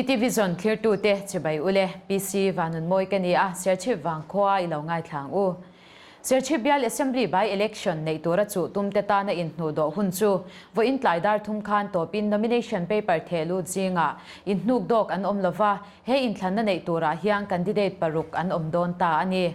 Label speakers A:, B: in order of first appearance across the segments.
A: TTVision thlirtute chibai ule, PC Vanunmawi ka ni a, Serchhip vangkhua i lo ngaithla ang u. Serchhip bial Assembly by Election neih tura chuh tumte tana inhnuhdawh hun chu vawiin tlai dar thum khan tawpin nomination paper theh lut zingah inhnukdawk an awm lova, he inthlanna neih turah hian candidate paruk an awm dawn ta a ni.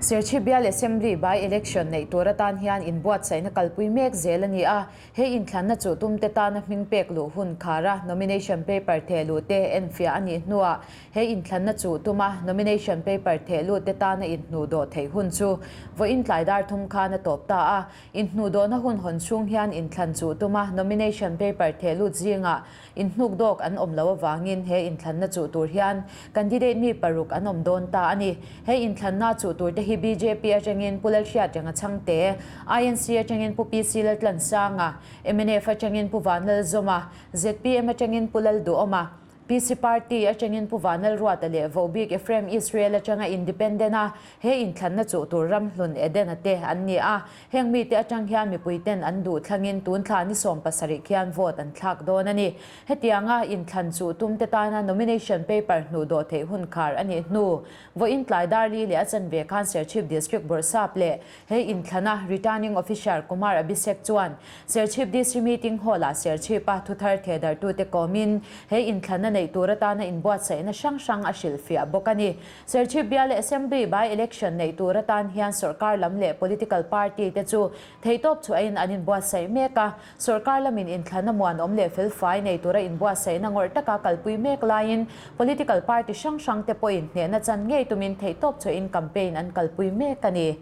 A: Serchhip bial Assembly by Election neih tur atan hian inbuatsaihna kalpui mek zel a ni a, he inthlanna chu tumte tana hming pek luh hun khara nomination paper theh luh te enfiah a nih hnuah he inthlanna chu tuma nomination paper theh lut te tana inhnuhdawh theih hun chu vawiin tlai dar thum khan a tawp ta a. Inhnuhdawhna hun hawn chhung hian inthlan chu tuma nomination paper theh lut zingah Inhnukdawk an awm loh avangin he inthlanna chuh tur hian candidate mi paruk an awm dawn ta a ni. He inthlanna chuh turte hi bjp atangin Pu Lalhriatrenga Chhangte, INC atangin Pu PC Laltlansanga, mnf atangin Pu Vanlalzawma, zpm atangin Pu Lalduhawma, PC Party atangin Pu Vanlalruata leh Vohbik Ephraim Israel atanga Independent a he inthlanna chuh tur Ramhlun Edena te an ni a. Heng mite atang hian mipuiten an duh thlangin tun thla ni 70 khian vote an thlak dawn a ni. Hetianga inthlan chuh tumte tana nomination paper hnuh dawh theih hun khar a nih hnu vawiin tlai dar li leh a chanve khan Serchhip District Bawrhsap leh he inthlana Returning Officer Kumar Abhishek chuan Serchhip DC Meeting Hall-ah Serchhip-a thuthar thehdarhtute kawmin he inthlana neih tur atana inbuatsaihna hrang hrang a hrilhfiah bawk a ni. Serchhip bial leh Assembly by election neih tur atan hian sorkar lam leh political party te chu theihtawp chhuahin an inbuatsaih mek a. Sorkar lamin inthlanna muanawm leh felfai nei tura inbuatsaihna ngawrh taka kalpui mek laiin political party hrang hrang te pawhin hnehna chan ngei tumin theihtawp chhuahin campaign an kalpui mek a ni.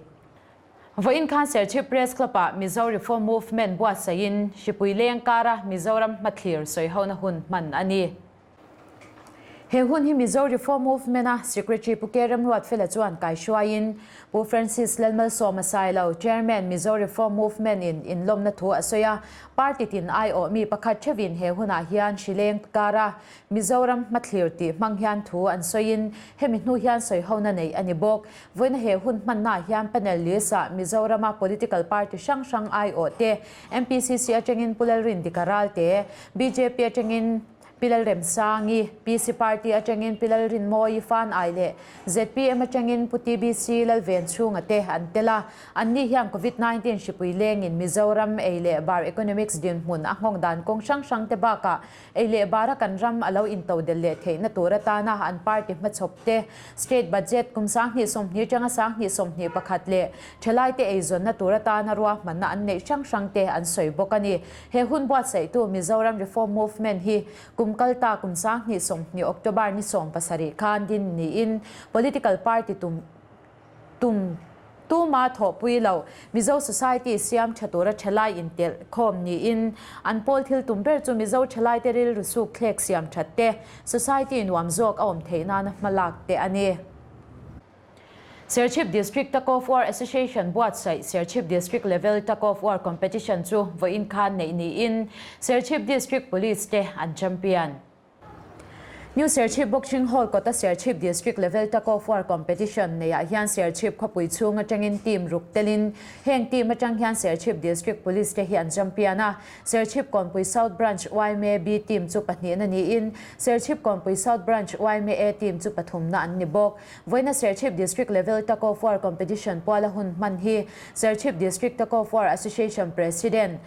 A: Vawiin khan Serchhip Press Club-ah Mizo Reform Movement buatsaihin Hripui leng kara Mizoram hmathlir sawihona hun hman a ni. He hun hi Mizo Reform Movement-a Secretary Pu K. Remruatfela chuan kaihruaiin Pu Francis Lalmalsawma Sailo, Chairman, Mizo Reform Movement-in inlawmna thu a sawi a. Party tin aiawh mi pakhat theuhin he hunah hian hrileng kara Mizoram hmathlir tih hmang hian thu an sawiin hemi hnu hian sawihona neih a ni bawk. Vawiina he hun hmannaah hian panel list-ah Mizorama political party hrang hrang aiawh te, MPCC atangin Pu Lalrindika Ralte, bjp atangin Pi Lalremsangi, PC Party atangin Pi Lalrinmawii Fanai leh zpm atangin Pu TBC Lalvenchhunga te an tel a. Anni hian Covid 19 hripui lengin Mizoram ei leh bar economics dinhmun a nghawng dan kawng hrang hrang te bakah ei leh bara kan ram a lo intodel leh theihna tur atana an party hmachhawp te, state budget kum 2020 atanga 2021 leh thalaite eizawnna tur atana ruahmanna an neih hrang hrang te an sawi bawk a ni. He hun buatsaihtu Mizoram Reform Movement hi kum kalta kum 2020 October ni 17 khan din niin political party tum tum tuma thawhpui lo Mizo society siam tha tura thalai intelh khawm niin an pawl thil tum ber chu Mizo thalaite rilru suk thlek siam that te, society nuam zawk a awm theih nana hmalak te a ni. Serchhip District Tug of War Association buatsaih Serchhip District Level Tug of War Competition chu vawiin khan neih niin Serchhip District Police te an champion. New Serchhip Boxing Hall kawta Serchhip District Level Tug of War Competition neiah hian Serchhip khawpui chhung atangin team ruk telin heng team atang hian Serchhip District Police te hi an champion a. Serchhip Kawnpui South Branch yma B team chu pahnihna niin Serchhip Kawnpui South Branch yma A team chu pathumna an ni bawk. Vawiina Serchhip District Level Tug of War Competition puala hun hman hi Serchhip District Tug of War Association President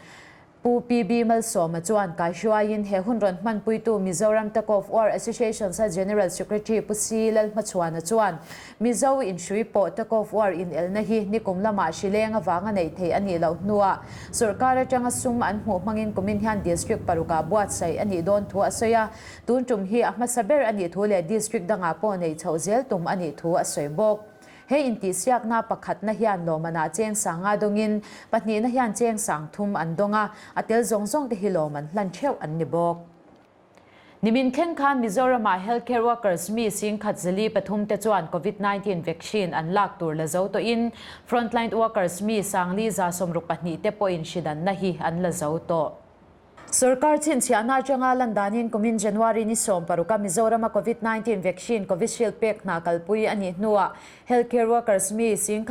A: Pu PB Malsawma chuan kaihruaiin he hun rawn hmanpuitu Mizoram Tug of War Association-a General Secretary Pu Si Lalhmachhuana chuan Mizo inhrui pawh Tug of War inelna hi nikum lamah hrileng avanga neih theih a nih loh hnuah sorkar atanga sum an hmuh hmangin kumin hian District parukah buatsaih a nih dawn thu a sawi a, tun tum hi a hmasa ber a nih thu leh District dangah pawh neih chhoh zel tum a nih thu a sawi bawk. He intihsiakna pakhatna hian lawmanah cheng sanga dawngin pahnihna hian cheng sang thum an dawng a, a tel zawng zawng te hi lawm an hlan theuh an ni bawk. Nimin thleng khan Mizoramah healthcare workers mi singkhat zali pathum te chuan Covid 19 vaccine an lak tur la zo tawhin frontline workers mi 4,162 te pawhin hridanna hi an la zo tawh. Sorkar chhinchhiahna atanga lan danin kumin January ni 16 a Mizorama Covid 19 vaccine Covishield pek hna kalpui a nih hnuah healthcare workers mi 10,000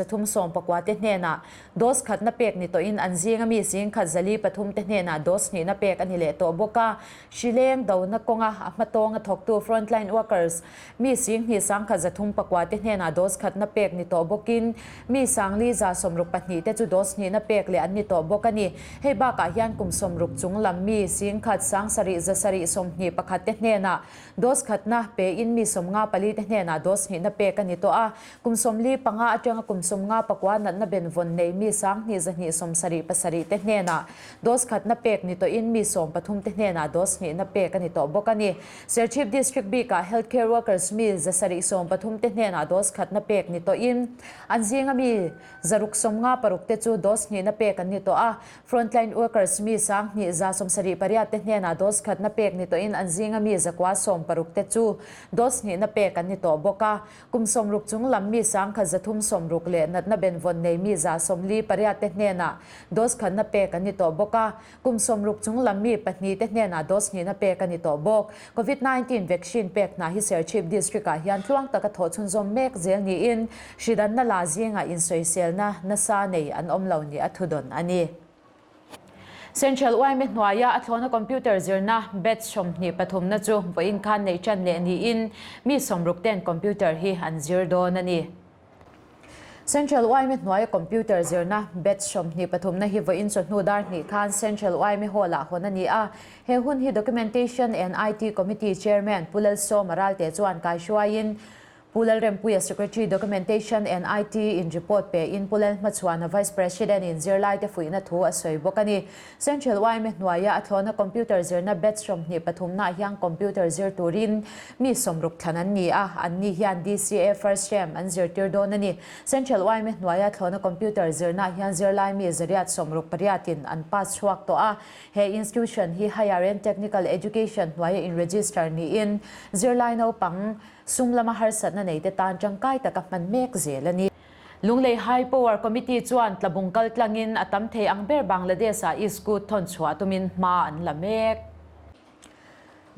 A: 239 te hnenah dose khatna pek ni tawhin an zinga mi 10,043 te hnenah dose hnihna pek a ni leh tawh bawk a. Hrileng dona kawnga a hmatawnga thawktu frontline workers mi 2,139 te hnenah dose khatna pek ni tawh bawkin mi 4,162 te chu dose hnihna pek leh an ni tawh bawk a ni. Hei bakah hian kum 60 chung lam mi 1,000 721 te hnenah dose khatna pein mi 54 te hnenah dose hnihna pek a ni tawh a. Kum 45 atanga kum 59 natna benvawn nei mi 2,277 te hnenah dose khatna pek ni tawhin mi 13 te hnenah dose hnihna pek a ni tawh bawk a ni. Serchhip District bikah healthcare workers mi 730 te hnenah dose khatna pek ni tawhin an zinga mi 656 te chu dose hnihna pek an ni tawh a. Frontline workers mi 2,178 te hnenah dose khatna pek ni tawhin an zinga mi 960 te chu dose hnihna pek an ni tawh bawk a. Kum 60 chung lam mi 1,360 leh natna benvawn nei mi 148 te hnenah dose khatna pek an ni tawh bawk a. Kum 60 chung lam mi 2 te hnenah dose hnihna pek a ni tawh bawk. Covid-19 vaccine pek hna hi Serchhip District-ah hian tluang taka thawh chhunzawm mek zel niin hridanna la zinga insawiselna nasa nei an awm lo ni a thudawn a ni. Central YMA hnuaia a thlawna computer zirna batch 23na chu vawiin khan nei tan leh niin mi 60 ten computer hi an zir dawn a ni. Central YMA hnuaia computer zirna batch 23na hi vawiin chawhnu dar hnih khan Central YMA Hall-ah hawn a ni a. He hun hi Documentation and IT Committee Chairman Pu Lalsawma Ralte chuan kai hruaiin Pu Lalrempuia Secretary Documentation and IT in report pe in Pu Lalhmachhuana Vice President in zirlai te fuihna thu a sawi bawk a ni. Central YMA hnuaia a thlawna computer zirna batch 23na hian computer zir turin mi 60 thlan an ni a, an ni hian DCA first term an zir tir dawn a ni. Central YMA hnuaia thlawna computer zirna hian zirlai mi 168 in an pass chhuak tawh a. He institution hi Higher and Technical Education hnuaia in register niin zirlai naupang sum lama harsatna nei te tan tangkai taka hman mek zel a ni. Lunglei High Power Committee chuan Tlabung kal tlangin a tam thei ang ber Bangladesh ah e-scoot thawn chhuah tumin hma an la mek.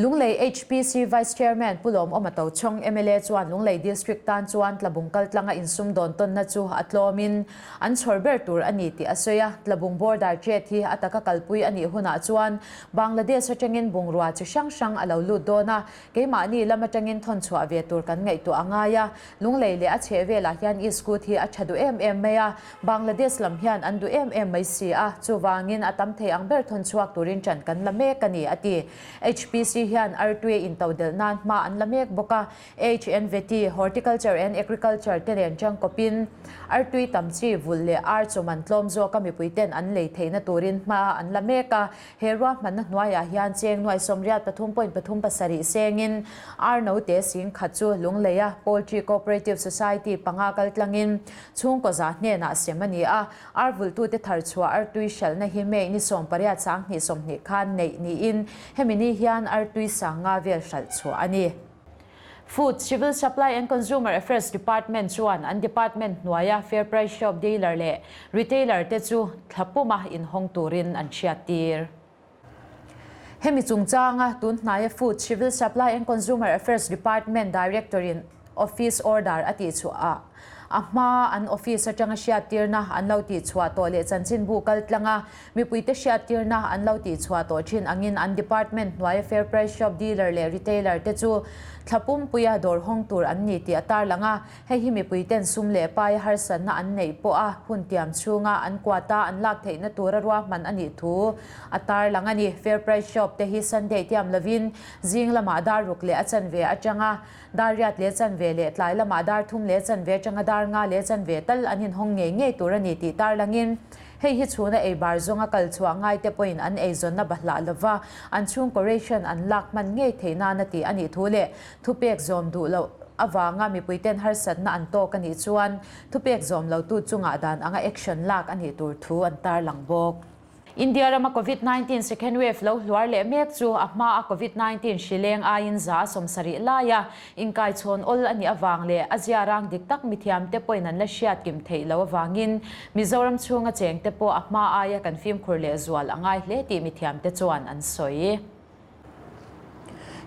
A: Lunglei HPC Vice Chairman Pu Lawm Awma Tochhawng mla chuan Lunglei District tan chuan Tlabung kal tlanga insum dawn tawnna chu a tlawmin an chhawr ber tur a ni tih a sawi a. Tlabung border trade hi a taka kalpui a nih hunah chuan Bangladesh atangin bungrua chi hrang hrang a lo lut dawn a, keimahni lam atangin thawn chhuah ve tur kan ngaihtuah a ngai a. Lunglei leh a chheh velah hian e-scoot hi a tha duh em em mai a, Bangladesh lam hian an duh em em mai si a, chuvangin a tam thei ang ber thawn chhuak turin ṭan kan la mek a ni, a ti. HPC hian artui in to delh nan hma an la mek bawk a, HNVT, Horticulture and Agriculture te nen tangkawpin artui tam chi vulh leh ar chawman tlawm zawka mipui ten an lei theihna turin hma an la mek a. He ruahmanna hnuaiah hian cheng nuai 83.37 sengin ar note 10,000 chu Lungleia Poultry Cooperative Society 5 kal tlangin chhungkaw za hnenah sem a ni a. Ar vulhtute thar chhuah artui hralhna hi May ni 18 2020 khan neih niin hemi ni hian artui 5000 vel hralh chhuah a ni. Food, Civil Supply and Consumer Affairs Department chuan an department hnuaia fair price shop dealer leh retailer te chu thlapuma inhawng turin an hriat tir. Hemi chungchanga tun hnaia Food, Civil Supply and Consumer Affairs Department Director in office order a tih chhuah a a hma an office atanga hriat tirna an lo tih chhuah tawh leh chanchinbu kal tlanga mipuite hriat tirna an lo tih chhuah tawh thin angin an department hnuaia fair price shop dealer leh retailer te chu thlapumpuia dawr hawng tur an ni tih a tar lang a. Hei hi mipuiten sum leh pai harsatna an neih pawh a hun tiam chhunga an kuata an lak theihna tura ruahman a nih thu a tar lang a ni. Fair price shop te hi Sunday tiam lovin zing lamah dar ruk leh a chanve atanga dar riat leh chanve leh tlai lamah dar thum leh chanve atanga dar nga leh chanve tal an inhawng ngei ngei tur a ni tih tar langin hei hi chhuna ei bar zawnga kal chhuah ngai te pawhin an ei zawnna bahlah lova an chhung corporation an lak hman ngei theih nana tih a nih thu leh thupek zawm duh loh awanga mipuiten harsatna an tawk a nih chuan thupek zawm lo tu chungah dan anga action lak a nih tur thu an tar lang bawk. India rama Covid 19 second wave lo hluar leh mek chu a hma a Covid 19 hri leng aiin 170 laia inkaichhawn awl a nih avang leh a ziarang dik tak mithiamte pawhin an la hriat kim theih loh avangin Mizoram chhunga chengte pawh a hma aia kan fimkhur leh zual a ngai hle tih mithiamte chuan an sawi.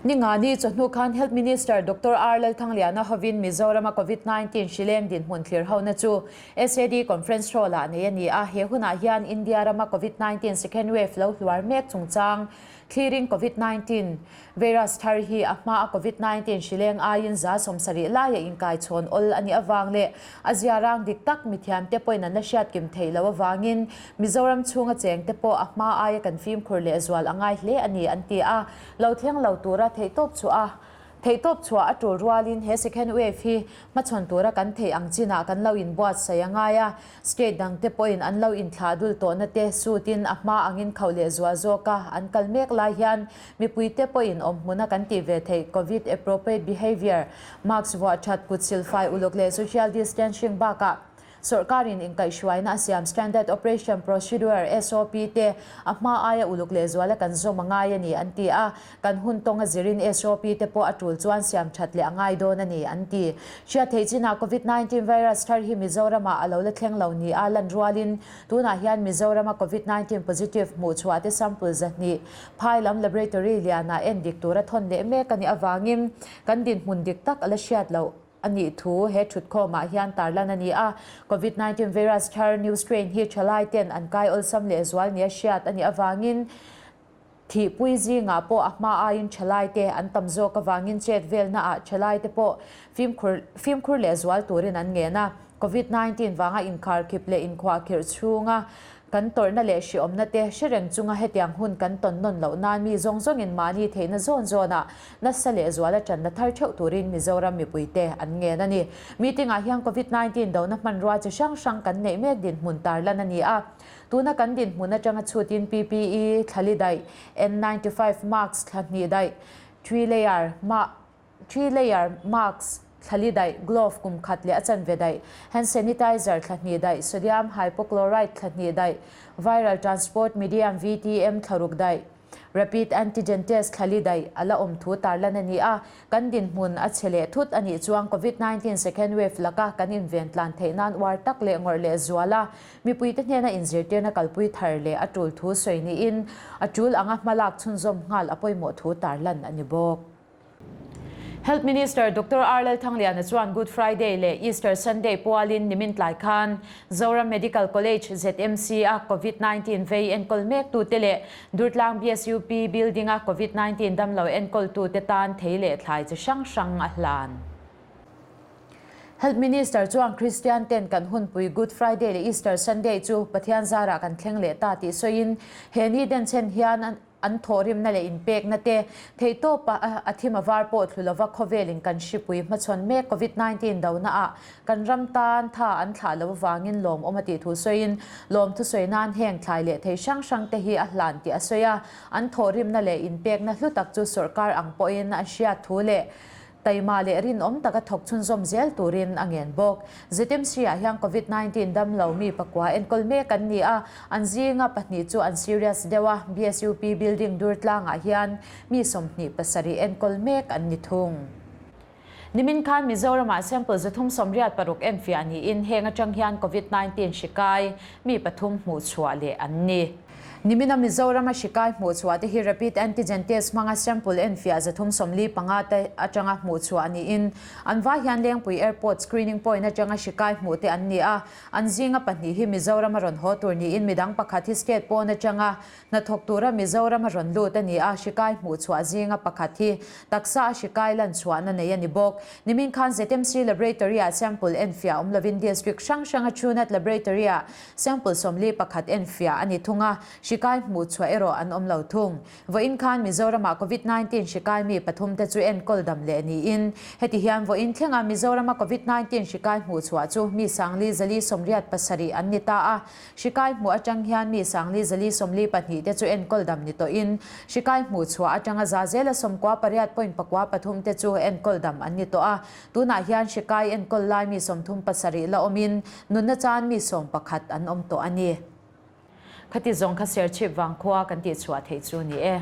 A: Ningani chawhnu khan Health Minister Doctor R Lalthangliana hovin Mizorama Covid 19 hri leng dinhmun thlir hona chu SAD Conference Hall ah nei a ni a. He hunah hian India rama Covid 19 second wave lo hluar mek chungchang thlirin Covid 19 virus thar hi a hma a Covid 19 hri leng aiin 170 laia inkaichhawn awl a nih avang leh a ziarang dik tak mithiamte pawhin an la hriat kim theih loh avangin Mizoram chhunga chengte pawh a hma aia kan fimkhur leh zual a ngai hle a ni an ti a. Lo thleng lo tura theihtawp chhuah a theihtawp chhuah a tul rualin he second wave hi hmachhawn tura kan theih ang chinah kan lo inbuatsaih a ngai a. State dangte pawhin an lo inthlah dul tawhna te sutin a hma angin khauh leh zual zawk a an kal mek lai hian mipuite pawhin awmhmuna kan tih ve theih Covid appropriate behaviour, mask vuah that, kut silfai uluk leh social distancing bakah Sawrkarin inkaihhruaina a siam Standard Operation Procedure, SOP, te a hma aia uluk lehzuala kan zawm a ngai a ni, an ti a. Kan hun tawng a zirin SOP te pawh a tul chuan siam that leh a ngai dawn a ni, an ti. Hriat theih chinah Covid 19 virus thar hi Mizoramah a lo la thleng lo ni a lan rualin tunah hian Mizorama Covid 19 positive hmuh chhuah te sample 200 phai lam laboratory lianah en dik tura thawn leh mek a nih avangin kan dinhmun dik tak a la hriat loh a nih thu he thutkhawmah hian tarlan a ni a. Covid 19 virus thar new strain hi thalai ten an kai awlsam leh zual nia hriat a nih avangin thihpui zingah pawh a hma aiin thalai te an tam zawk avangin chet velna ah thalai te pawh fimkhur fimkhur leh zual turin an ngen a. Covid 19 vanga inkharkhip leh inkhuahkhirh chhunga Kan tawrhna leh hriawmna te hre reng chunga hetiang hun kan tawn nawn loh nan mi zawng zawngin mahni theihna zawn zawnah nasa leh zuala tanna thar theuh turin Mizoram mipuite an ngen a ni. Meeting ah hian Covid 19 dona hmanrua chi hrang hrang kan neih mek dinhmun tarlan a ni a. Tuna kan dinhmun atanga chhutin PPE thlali daih, N95 mask thla hnih daih, three layer ma Three layer mask thlali daih, glove kum khat leh a chanve daih, hand sanitizer thla hnih daih, sodium hypochlorite thla hnih daih, viral transport medium VTM thla ruk daih, rapid antigen test thlali daih a la awm thu tarlan a ni a. Kan dinhmun a chhe leh thut a nih chuan Covid 19 second wave laka kan inven tlan theih nan uar tak leh ngawrh leh zual a, mipuite hnena inzirtirna kalpui thar leh a tul thu sawi niin a tul anga hmalak chhunzawm nghal a pawimawh thu tarlan a ni bawk. Health Minister Doctor R Lalthangliana chuan Good Friday leh Easter Sunday pualin nimin tlai khan Zoram Medical College, ZMC, a Covid 19 vei enkawl mektute leh Durtlang BSUP Building-a Covid 19 damlo enkawltute tan thei leh thlai chi hrang hrang a hlan. Health Minister chuan Kristian ten kan hunpui Good Friday leh Easter Sunday chu Pathian zarah kan thleng leh ta tih sawiin he ni denchhen hian An thawhrimna leh inpekna te theihtawpa a thim a var pawh thlu lova khawvelin kan hripui hmachhawn mek Covid 19 dona ah kan ram tan tha an thlah lo avangin lawmawm a tih thu sawiin lawmthu sawi nan heng thlai leh thei hrang hrang te hi a hlan tih a sawi a. An thawhrimna leh inpekna hlu tak chu sawrkar ang pawhin a hriat thu leh Taima leh rinawm taka thawk chhunzawm zel turin a ngen bawk. ZMC-ah hian Covid 19 damlo mi pakua enkawl mek an ni a, an zinga pahnih chu an serious deuh a, BSUP building dur tlangah hian mi 27 enkawl mek an ni thung. Nimin khan Mizoramah sample 386 enfiah niin heng atang hian Covid 19 hri kai mi pathum hmuhchhuah leh an ni. Nimina Mizorama hri kai hmuhchhuah te hi rapid antigen test hmanga sample enfiah 345 te atanga hmuhchhuah niin an vai hian Lengpui Airport screening point atanga hri kai hmuh te an ni a, an zinga pahnih hi Mizorama rawn haw tur niin midang pakhat hi state pawn atanga hnathawk tura Mizorama rawn lut a ni a, hri kai hmuhchhuah zinga pakhat hi taksa a hri kai lan chhuahna nei a ni bawk. Nimin khan ZMC Laboratory-ah sample enfiah awm lovin district hrang hranga Truenat Laboratory-ah Sample 41 enfiah a ni thung a, hri kai hmuh chhuah erawh an awm lo thung. Vawiin khan Mizoramah Covid 19 hri kai mi pathum te chu enkawl dam leh niin, heti hian vawiin thlenga Mizorama Covid 19 hri kai hmuh chhuah chu mi 4487 an ni ta a, hri kai hmuh atang hian mi 4442 te chu enkawl dam ni tawhin, hri kai hmuh chhuah atanga za zela 98.93 te chu enkawl dam an ni tawh a. Tunah hian hri kai enkawl lai mi 37 la awmin nunna chan mi 11 an awm tawh a ni. Khati zawng kha Serchhip vangkhua kan tihchhuah theih chu ni e.